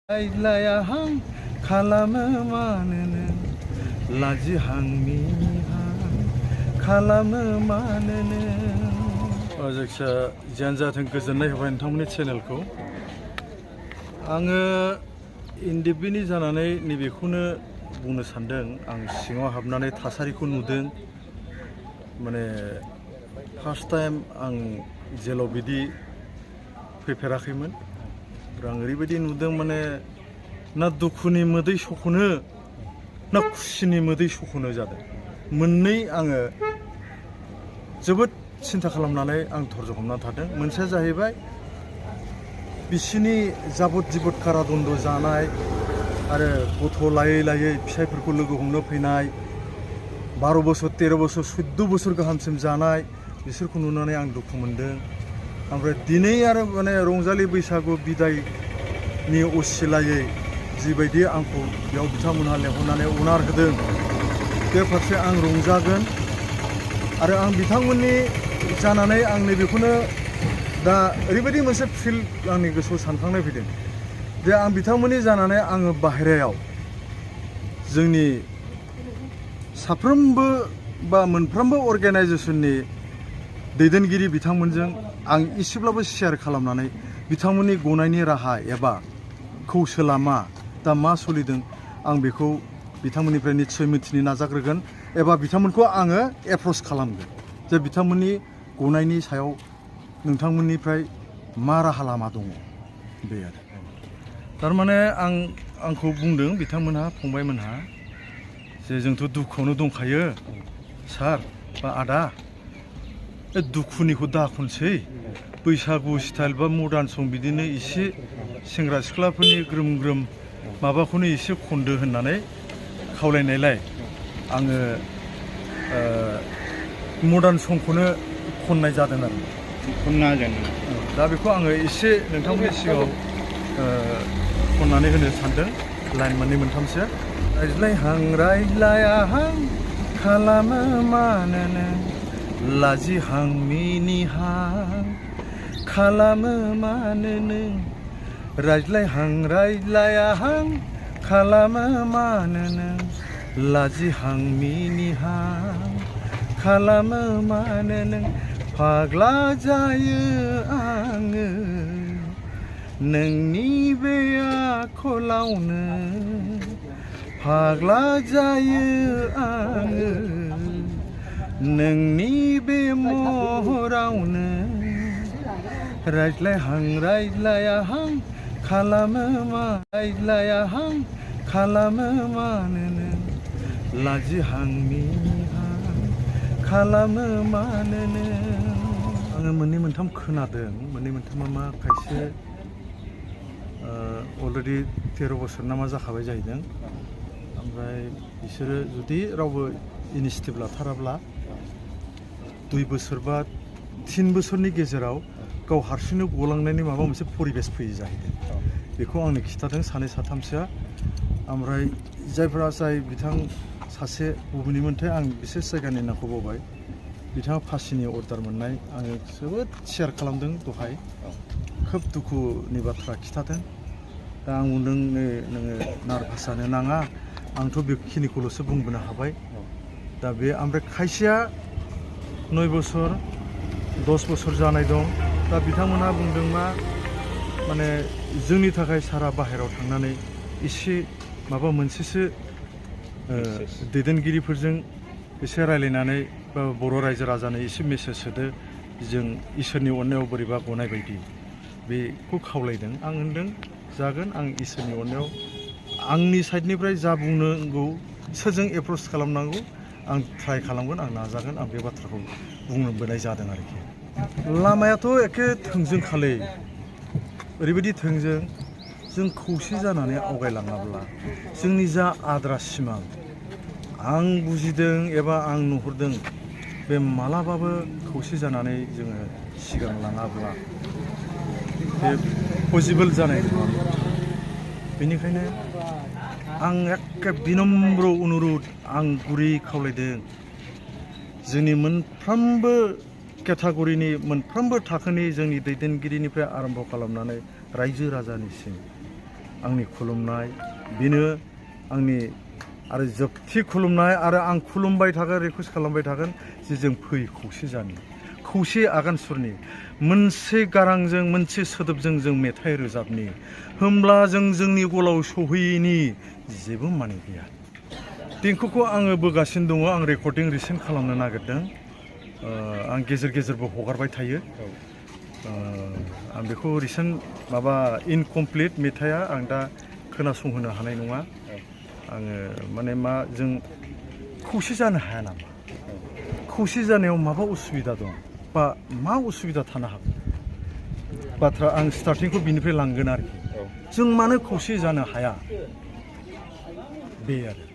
रायज्लायाहां खालामो मानोनो लाजिहां मिनिहां खालामो मानोनो। जायखिया जियानो जाथों गोजोननाय होबाय नोंथांमोननि चेनेलखौ। आङो इन्डिपेन्डेन्ट जानानै नैबेखौनो बुंनो सानदों, आं सिङाव हाबनानै थासारिखौ नुदों। माने फार्स्ट टाइम आं जेलाव बिदि फैफेराखैमोन। आं ओरैबायदि नुदों, माने ना दुखुनि मोदै सख'नो ना खुसिनि मोदै सख'नो जादों। मोननै आङो जोबोद सिन्था खालामनानै आं धर्ज हमनानै थादों। मोनसेया जाहैबाय बिसिनि जाबद जिबद कारादन्द जानाय आरो गथ' लायै लायै फिसाइफोरखौ लोगो हमनो फैनाय, 12 बोसोर 13 बोसोर 14 बोसोर गाहामसिम जानाय, बिसोरखौ नुनानै आं दुखु मोनदों। ओमफ्राय दिनै आरो माने रंजालि बैसागु बिदायनि असिलायै जिबायदि आंखौ बेयाव बिथांमोनहा लेंहरनानै अनार होदों, बे फारसे आं रंजागोन। आरो आं बिथांमोननि जानानै आं नैबेखौनो दा ओरैबायदि मोनसे फिल आंनि गोसोआव सानखांनाय फैदों जे आं बिथांमोननि जानानै आङो बाहेरायाव जोंनि साफ्रोमबो बा मोनफ्रोमबो अर्गेनाइजेसननि दैदेनगिरि बिथांमोनजों आं एसेब्लाबो शेयार खालामनानै बिथांमोननि गनायनि राहा एबा कौशला दा मा सोलिदों आं बेखौ बिथांमोननिफ्राय निस्सय मिथिनो नाजाग्रोगोन एबा बिथांमोनखौ आङो एप्रच खालामगोन जे बिथांमोननि गनायनि सायाव नोंथांमोननिफ्राय मा राहा लामा दङ। बे आरो थारमाने आंखौ बुंदों बिथांमोनहा, फंबायमोनहा, जे जोंथ' दुखुआवनो दंखायो सार बा आदा, बे दुखुनिखौ दाखनसै, बैसागु स्टाइल बा मडार्न सं बिदिनो एसे सेंग्रा सिख्लाफोरनि ग्रोम ग्रोम माबाखौनो एसे खनदो होननानै खावलायनायलाय आङो मडार्न संखौनो खननाय जादों आरो दा बेखौ आङो एसे नोंथांमोननि सिगाङाव खननानै होनो सानदों, लाइन मोननै मोनथामसो। रायज्लायहां रायज्लायाहां खालामो मानोनो लाजिहां मिनिहां खालामो मानोनो रायज्लायहां रायज्लायाहां खालामो मानोनो लाजिहां मिनिहां खालामो मानोनो फाग्ला जायो आङो नोंनि बे आखलावनो फाग्ला जायो आङो नोंनि बे महरावनो रायज्लायहां रायज्लायाहां खालामो रायज्लायाहां खालामो मानोनो लाजिहां मिनिहां खालामो मानोनो। आङो मोननै मोनथाम खोनादों, मोननै मोनथामा मा खायसे अलरेडि 13 बोसोर नामा जाखाबाय जाहैदों। ओमफ्राय बिसोरो जुदि रावबो इनिसियेटिभ लाथाराब्ला 2 बोसोर बा 3 बोसोरनि गेजेराव गाव हारसिंनो गलांनायनि माबा मोनसे परिबेस फैयो जाहैदों। बेखौ आंनो खिन्थादों सानै साथामसोआ। ओमफ्राय जाय बिथां सासे बबेनिमोनथाय आं बिसेस जायगानि नामखौ बावबाय, बिथाङा फासिनि अर्डार मोननाय, आङो जोबोद शेयार खालामदों दहाय, खोब दुखुनि बाथ्रा खिन्थादों। दा आं बुंदों नोङो नार्भास जानो नाङा, आंथ' बेखिनिखौल'सो बुंबोनो हाबाय। दा बे ओमफ्राय खायसेया 9 बोसोर 10 बोसोर जानाय दं। दा बिथांमोनहा बुंदों मा, माने जोंनि थाखाय सारा बाहेरायाव थांनानै एसे माबा मोनसेसो दैदेनगिरिफोरजों एसे रायलायनानै बा बर' रायजो राजानो एसे मेसेज होदो, जों इसोरनि अननायाव बोरैबा गनाय बायदि, बेखौ खावलायदों। आं होनदों जागोन, आं इसोरनि अननायाव आंनि साइडनिफ्राय जा बुंनांगौ, सोरजों एप्रच खालामनांगौ आं ट्राइ खालामगोन, आं नाजागोन, आं बे बाथ्राखौ बुंबोनाय जादों आरोखि। लामायाथ' एखे थोंजों खालै, ओरैबायदि थोंजों, जों खौसे जानानै आवगायलाङाब्ला जोंनि जा आद्रा सिमां आं बुजिदों एबा आं नुहुरदों, बे मालाबाबो खौसे जानानै जोङो सिगांलाङाब्ला बे पसिबोल जानाय नङा। बेनिखायनो आं एखे बिनम्र अनुरद, आं गुरै खावलायदों जोंनि मोनफ्रोमबो केटागरिनि मोनफ्रोमबो थाखोनि जोंनि दैदेनगिरिनिफ्राय आरम्भ खालामनानै रायजो राजानिसिम आंनि खुलुमनाय बेनो आंनि आरो जोबथि खुलुमनाय आरो आं खुलुमबाय थागोन रिकुवेस्ट खालामबाय थागोन जे जों फै खौसे जानि खौसे आगान सुरनि मोनसे गारांजों मोनसे सोदोबजों जों मेथाइ रोजाबनि होमब्ला जों जोंनि गलाव सहैयैनि जेबो माने गैया देंखोखौ आङो बोगासिनो दङ आं रेकर्डिं रिसेन्ट खालामनो नागिरदों आं गेजेर गेजेरबो हगारबाय थायो आं बेखौ रिसेन्ट माबा इनकमप्लिट मेथाइआ आं दा खोनासंहोनो हानाय नङा आङो माने मा जों खौसे जानो हाया नामा खौसे जानायाव माबा उसुबिदा दं बा मा उसुबिदा थानो हागौ बाथ्रा आं स्टार्टिंखौ बिनिफ्राय लांगोन आरोखि जों मानो खौसे जानो हाया बे आरो